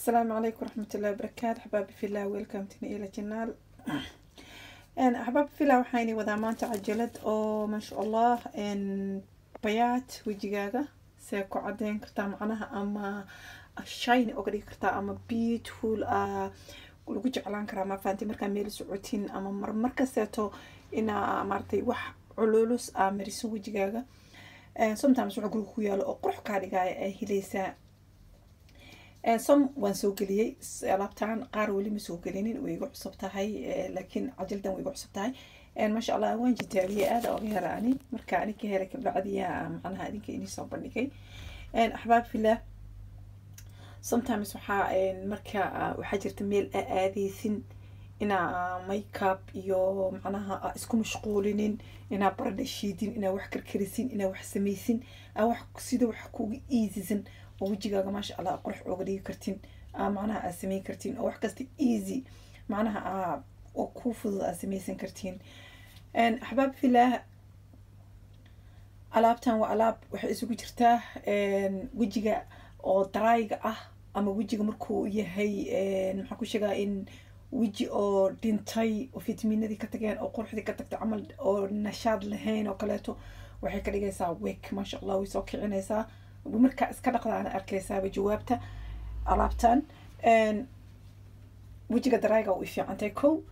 السلام عليكم ورحمة الله وبركاته. أحبابي في الله، welcome to إلى channel. أحبابي في الله، waxayni wadaa maanta cajalad oo maasha Allah bayaad wejigaaga see ku cadeyn kartaa, macnaha ama shiny oga dhigi kartaa ama beautiful lagu jeclaan karaa. Ma fahanti? Markaa meel socotin ama marmar kasteeto inaa maaragtay wax cululus aa mariso wejigaaga, sometimes waxa guriga ku yaalo oo qurux kaa dhigaya ay helaysaa. Some waan soo geliyey alaabtan, qaar weli ma soo gelinin, way igu cusub tahay, laakiin cajaldan way igu cusub tahay. Maasha Allah, waan jitaabiyey, aada oga hela ani. Marka ani ka helay kabacdiya macnaha idinka inii soo bandhigay. Axbaab fillah, sometimes waxaa marka waxaa jirta meel aa aadeysin inaa makeup iyo macnaha isku mashquulinin, inaa baradha shiidin, inaa wax karkarisin, inaa wax samaysin, wax sida wax kuga easysan oo wejigaaga maasha Allah qurux ooga dhigi kartin, macnaha aad samayn kartiin oo wax kasta easy macnaha oo kuu fudud aad samaysan kartiin. Axbaab filah, alaabtan waa alaab waxay isugu jirtaa wejiga oo dryga ah ama wejiga markuu yahay, maxaan ku sheegaa, in weji oo dhintay oo fitamiinadii ka tageen oo quruxdii ka tagtay camal oo nashaad lahayn oo kaleeto, waxay ka dhigaysaa wek, maasha Allah, way soo kicinaysaa. Markaa iska dhaqdaana arkaysaaba jawaabta. Alaabtan wejiga dryga way fiicantahay. Kow,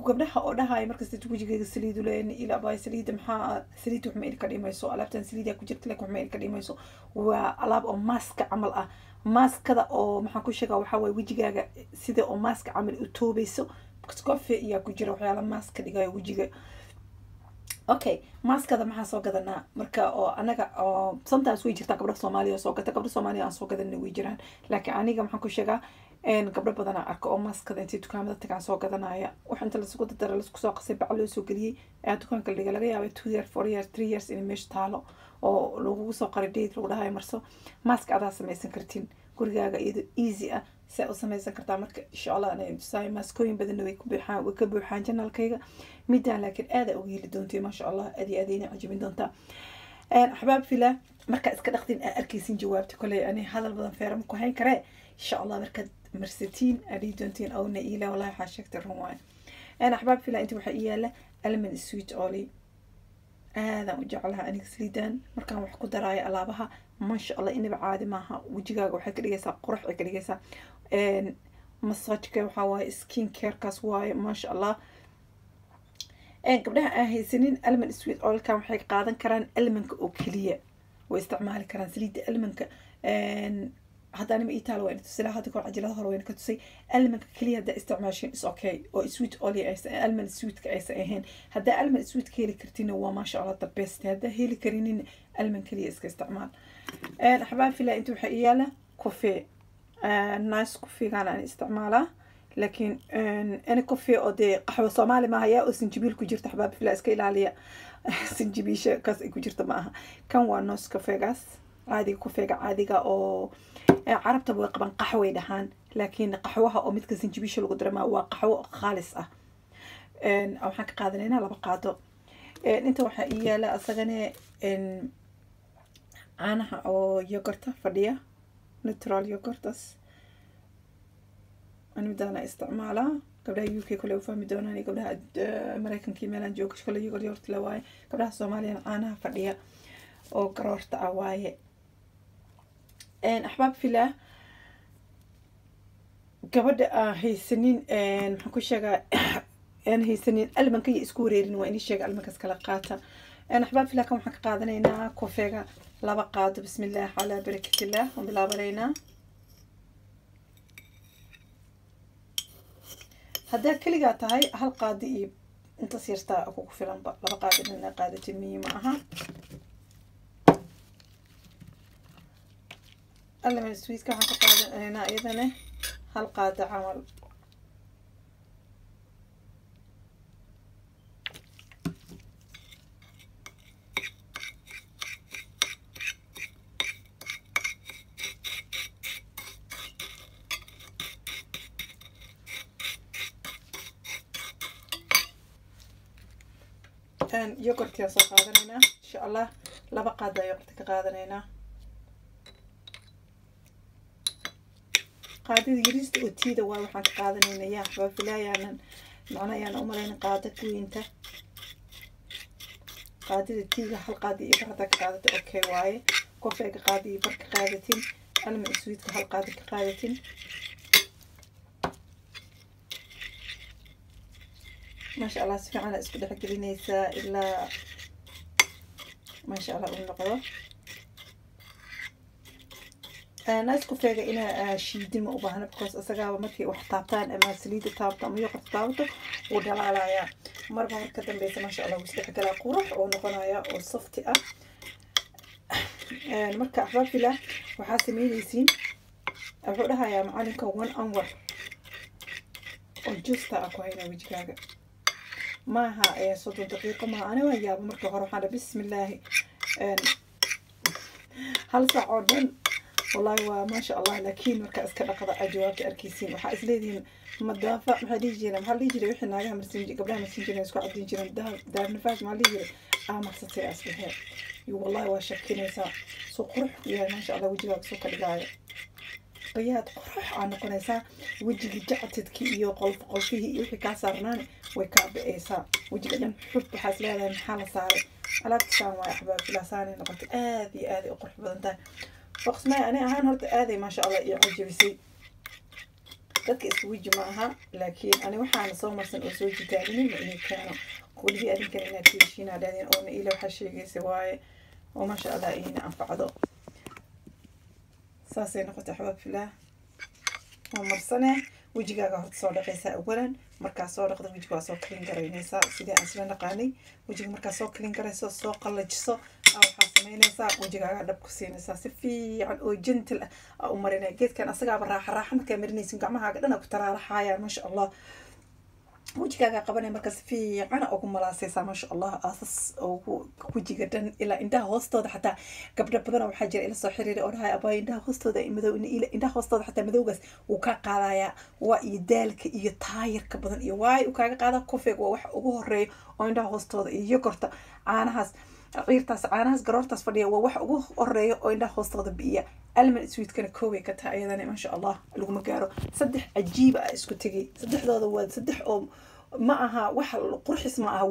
gabdhaha oo dhahaya markasta wejigayga saliidu leen ilaa saliida, maxaa saliid wax ma idinka dhimayso. Alaabtan saliida ku jirta, laakiin wax ma idinka dhimayso. Waa alaab oo maska camal ah, maaskada oo maxaan ku sheegaa, waxaa waye wejigaaga sida oo maaska camal u toobayso, coffee iyaa ku jira, waxyaala maaska dhigayo wejiga. Okay, maaskada maxaa soo gadanaa marka oo anaga oo sometimes way jirtaa gabdha Soomaaliya soo gata, gabdha Soomaaliya aan soo gadanina way jiraan, laakiin aniga maxaan ku sheegaa gabdho badan aan arko oo maaskada intay dukaamada tagaan soo gadanaya, wax inta lasugu dardara, lasku soo qasay, bac loo soo geliyey ayaa dukaanka la dhigay. Laga yaabay 2 year, 4 year, 3 years inay meesha taalo oo lagugu soo qaray date lagu dhahayo marso. Maaska adaa samaysan kartiin gurigaaga iyadoo easy ah. See u samaysan kartaa? Marka insha Allah ana tusaay. Maaskooyin badanna way ku buuxaan, way ka buuxaan channelkayga midaan, laakiin aada uga heli doontiin, maasha Allah, aad iyo aad ayna cajabin doontaa. Axbaab fila, markaa iska dhaqdin aa arkaysin jawaabta. Koley ani hadal badan feera ma ku hayn karee. Insha Allah markaad marsatiin aad dhihi doontiin, "Owna ila wallahi waxaa sheegtay run waayo." Axbaab fila, inta waxaa ii yaala almond sweet oil. Aadaan u jeclaha aniga saliidan markaan wax ku daraayo alaabaha, maasha Allah, inaba caadi maaha. Wejigaaga waxay ka dhigaysaa qurux, ay ka dhigaysaa. Massageka waxaa waaye skin carekaas waaye, maasha Allah. Gabdhaha aan haysanin almond sweet oilkan waxay qaadan karaan almondka oo keliya, way isticmaali karaan saliidda almondka. Hadda anima itaal waa tusay, hadda kor cajalada hore wayna ka tusay. Almondka keliya haddaa isticmaashin is okay oo sweet oil aysan, almond sweetka aysan ahayn. Haddaa almond sweet ka heli kartina waa maasha Allah the best. Haddaa heli karinin, almond keliya iska isticmaal. Axbaab fila, inta waxaa iyaala coffee nice. Coffeegaan aan isticmaalaa, laakiin any coffee oo dee qaxwo Soomaali maaha yaa oo sinjibiil ku jirta. Axbaab fila, iska ilaaliya sinjibiisha kaas ay ku jirta, ma aha kan, waa Nescafegaas caadiga, coffeega caadiga oo carabtaba way qaban, qaxway dhahaan, laakiin qaxwaha oo midka sinjibiisha lagu daremaa waa qaxwo khaalis ah. Waxaan ka qaadanaynaa 2 qaado. Inta waxaa ii yaala asagane caanaha oo yogurta fadhiya, natural yogurtas ani midaana isticmaalaa. Gabdhaha UK kale u fahmi doonaan, gabdhaha Mareykanka meelaan joogo kale yogurt la waaye. Gabdhaha Soomaaliyana caanaha fadhiya oo garoorta ah waaye. Axbaab filah, gabadha aan haysanin, maxaan ku sheegaa, aan haysanin almondka iyo isku wareerin, waa inii sheega, almondkaas kala qaata. Axbaab filah, kan waxaan ka qaadanaynaa coffeega 2 qaado. Bismillaah, calaa barakatillah, waan bilaabanaynaa. Haddaa keligaa tahay, hal qaadi iyo intaas yartaa kugu filanba. 2 qaadi inaa qaadatid muhiim ma aha. Almond sweetka waxaan ka qaadanaynaa iyadana hal qaado camal. Yogurtiyaa soo qaadanaynaa insha Allah, 2 qaada yogurta ka qaadanaynaa. Qaadada yariista oo tiida waa waxaan ka qaadanayna yaa xabaab macna ayaan umalayna qaada weynta, qaadida tiiga hal qaadi iyo bar haddaa ka qaadata, okay waaye. Kofeega qaadi iyo bar ka qaadatin, almond sweetka hal qaadi ka qaadatin. Maasha Allah, si fiican isku dhex gelinaysaa ilaa maasha Allah uu noqdo nice. Kofeega inaa shiidin ma u baahna, because isagaaba markay wax taabtaan ama saliida taabto ama yoqorta taabato wuu dhalaalayaa. Marba marka dambeysa maasha Allah wuu isdhex galaa, qurux oo noqonaya oo softi ah. Marka axbaab filah waxaa sameyneysiin, wuxuu dhahayaa macalinka 1 hour oo justa ah ku haynaa wejigaaga, maaha 30 daqiiqo maaha. Ani waan yaaba marka hore, waxaan dhaha bismillaahi, hal saac oo dhan, wallahi waa maasha Allah. Laakiin markaa iska dhaqda aad jawaabta arkeysiin, waxaa isleedihiin madaafa maxaa dhihi jireen, maxaa dhihi jiray wixii naagaha marsiin, gabdhaha marsiin jireen, isku cadin jireen, daarnifaas maxaa dhihi jiray, aa marsatay asbaxee iyo wallahi waa shakinaysaa. Soo qurux yahay maasha Allah, wejigaaga soo ka dhigaayo bayaad, qurux aa noqonaysaa. Wejigii jactidkii iyo qolf qolfihii iyo wixii kaa saarnaani way kaa ba'aysaa. Wejiga dhan xub waxaa is leedahay maxaa la saaray alaabta? Saan waay axbaab filaasaanay noqotay, aad iyo aad ay u qurux badan tahay. Waqsmay ani ahaan horta aaday maasha Allah iyo cajabisay. Dadka isku weji ma aha, laakiin ani waxaana soo marsan oo soo jitaabinin ma idin keeno weligii, adinkana inaad ka heshiinaa dhahdeen oona ila waxaa sheegaysa waaye oo maasha Allah iina anfacdo. Saasay noqotay axbaab filaah. Waa marsane wejigaaga horta soo dhaqaysaa awalan. Markaa soo dhaqda wejiga waa soo clean garaynaysaa sidii aan isla naqaanay. Wejiga markaa soo clean garayso, soo qallajiso, waxaa sameynaysaa wejigaaga dhab ku siinaysaa si fiican oo gentle ah aa u marinaya geedkan. Asagaaba raaxa raaxa markaa marinaysin, gacmahaaga dhan aa ku taraaraxaayaan maasha Allah. Wejigaaga qabanaya marka si fiican ugu malaasaysaa maasha Allah, aasas ugu wejiga dhan ilaa indhaha hoostooda. Xataa gabdho badan waxaa jira ila soo xiriiray oo dhahay abaa indhaha hoostooda madow, indhaha hoostooda xataa madowgaas wuu kaa qaadayaa, waa iyo daalka iyo taayirka badan iyo waay uu kaaga qaadaa. Kofeeg waa waxa ugu horeeya oo indhaha hoostooda iyo yogorta, caanahaas ciirtaas, caanahaas garoortaas fadhiya waa waxa ugu horeeya oo indhaha hoostooda bi'iya. Almond sweetkana koobay ka tahay ayadana maasha Allah, laguma gaaro. Saddex cajiiba ah isku tegay, saddexdooda waa saddex oo ma aha wax qurxis ma aha,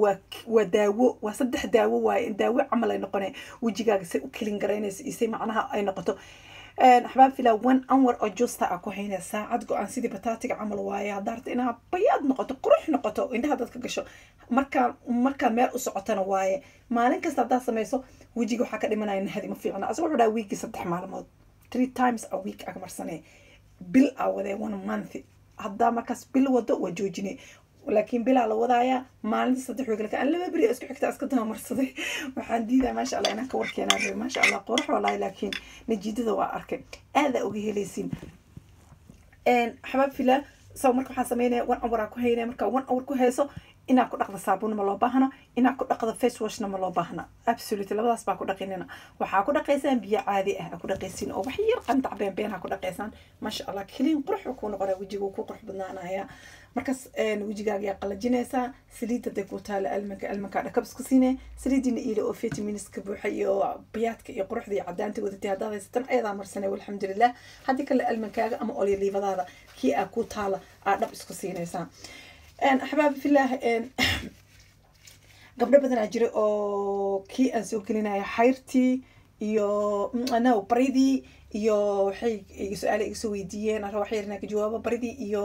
waa daawo, waa saddex daawo waaye, daawo camal ay noqonay wejigaaga say u clean garaynayso iyo say macnaha ay noqoto. Axbaab fila 1 hour oo justa ah ku haynaya, saacad go-aan sidii bataatiga camal waaye. Haddaa rabta inaa bayaad noqoto, qurux noqoto, indhaha dadka gasho, markaa meel u socotana waaye. Maalin kasta haddaa samayso wejiga waxaa ka dhimanaya nahadi, ma fiicna. Asaga wuxuu dhaha wiigii 3 maalmood, 3 times a week aga marsanee, bil aa wadee, 1 month. Haddaa markaas bil wado waa joojinay, laakiin bilaa la wadaaya maalinta 3 wiig. Laakiin aan 2 beri isku xigta iska daba marsaday, waxaan diidaa maasha Allah inaan ka warkeenaa rabay. Maasha Allah qurux wallahi, laakiin natiijada waa arkay, aadaa uga helaysiin xabaab fila. So marka waxaan sameynaya 1 hour aa ku haynaya. Marka 1 hour ku hayso, inaad ku dhaqda saabuun ma loo baahna, inaad ku dhaqdo face washna ma loo baahna, absolutely labadaas baa ku dhaqinina. Waxaa ku dhaqaysaan biyo caadi ah aa ku dhaqaysiin oo wax yar qandac been been ha ku dhaqaysaan. Maasha Allah clean qurux uu kuu noqonaya, wejiga ku qurux badnaanaya. Markaas wejigaaga yaa qalajinaysaa. Saliidda haday ku taala almanka, almanka dhakab isku siine. Saliidiina iila oo vitaminska buuxa iyo biyaadka iyo quruxda iyo cadaanta wadatay haddaad haysatan ayadaa marsanay, walxamdulilah. Haddii kale almankaaga ama olyaliivadaada kii aa ku taala aa dhab isku siinaysaa. Axbaabi filah, gabdho badanaa jira oo kii aan soo gelinaya xayrtii iyo no baridii iyo waxay su-aale iga soo weydiiyeen, aan raba wax yar inaan ka jawaabo. Baridii iyo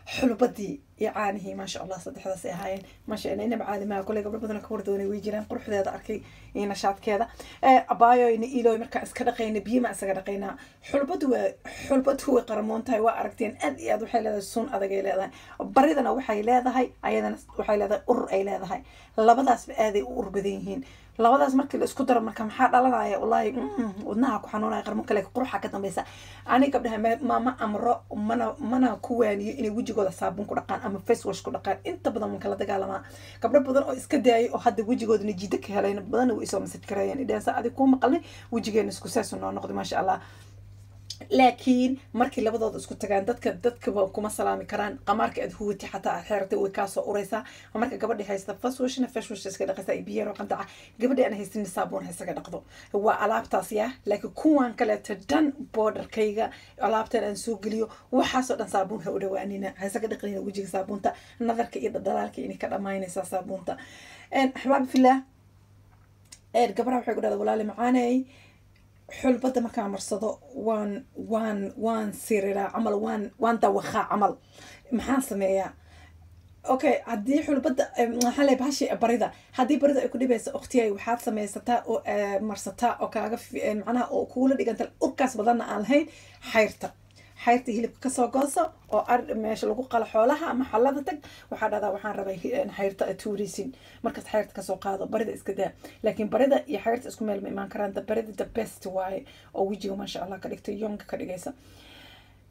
xulbadii iyo caanihii maasha Allah, saddexdaas ay ahaayeen maasha Allah, inaba caadi maaha. Koley gabdho badan oo ka wardoonay way jiraan, quruxdeeda arkay iyo nashaadkeeda. Abaayo ina iilooy, markaan iska dhaqayna biyo ma isaga dhaqaynaa? Xulbadu waa xulbadu, way qaramoon tahay, waa aragteen, aad iyo aad waxay leedahay sun adag ay leedahay. Baridana waxay leedahay, ayadana waxay leedahay urur ay leedahay. Labadaasba aaday u ur badan yihiin. Labadaas markii la isku daro marka maxaa dhalanaya? Wallahi wadnaha ku xanuunaya, qarmo kale quruxa ka dambeysa. Ani gabdhaha ma amro mana ku waaniyo inay wejigooda saabuun ku dhaqaan ama face wash ku dhaqaan. Inta badan waan kala dagaalamaa. Gabdho badan oo iska daayay oo hadda wejigooda najiido ka helayna badanna way isoo message gareeyeen, idhaheen saa adig kuu maqalnay wejigeena isku saasu noo noqday maasha Allah. Laakiin markii labadooda isku tagaan, dadkaba kuma salaami karaan. Qamaarka aad huwati, xataa aad xeertay, way kaasoo uraysaa. Marka gabadhi haysta face washna, face wash iska dhaqaysaa iyo biyo yar oo qandaca. Gabadhi aan haysanin, saabuun ha isaga dhaqdo. Waa alaabtaas yaa. Laakiin kuwan kaleeto dhan, powderkayga, alaabtan aan soo geliyo, waxaasoo dhan saabuun ha u dhawaanina, ha isaga dhaqanina wejiga saabuunta. Nadarka iyo dhadhalaalka inay ka dhamaynaysaa saabuunta. Axbaabi filah, gabadha waxay ku dhahda: "Walaali macaaney, xulbadda markaan marsado waan siriraa camal, waan dawaqaa camal, maxaan sameeyaa?" Okay, haddii xulbadda, maxaa lay, bahashi barida, haddii barida ay ku dhibaysa, okhtiyay, waxaad samaysataa oo marsataa oo kaaga macnaha oo kugula dhiganta urkaas badanna aan lahayn, xayrta. Xayrta hilibka kasoo gooso oo ar meesha lagu qalo xoolaha ama xallada tag. Waxaa dhahdaa: "Waxaan rabay xayrta tuurisin." Markaas xayrta kasoo qaado, barida iska daa. Laakiin barida iyo xayrta isku meel ma imaan karaan. Barida the best waaye oo wejiga, maasha Allah, ka dhigta young-ga ka dhigaysa.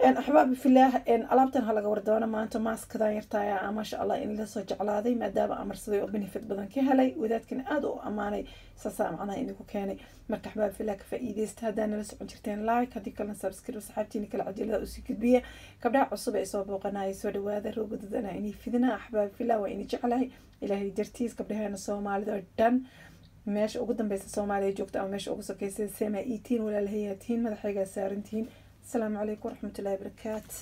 Axbaabi filaah, alaabtan ha laga wardoono. Maanta maaskadan yartaaya, maasha Allah, in lasoo jeclaaday maadaama amarsaday oo benefit badan ka helay, wadaadkana aada u ammaanay, saasaa macnaha idinku keenay. Marka axbaabi filah, ka faa'iideysta. Haddaa nala socon jirteen, like; haddii kalena subscribe. Saxaabtiina kale cajalada usii gudbiya. Gabdhaha cusub ee soo booqanaya, soo dhawaada. Roogadadana inay fidina. Axbaabi filah, waa inay jeclahay Ilaahay dartiis. Gabdhaheena Soomaalida oo dhan, meesha ugu dambeysa Soomaaliya joogta ama meesha ugu sokeysa, sema itiin, walaalahayaa tihiin, madaxaygaa saarantihiin. Asalaamu calaykum waraxmatullahi wabarakaatu.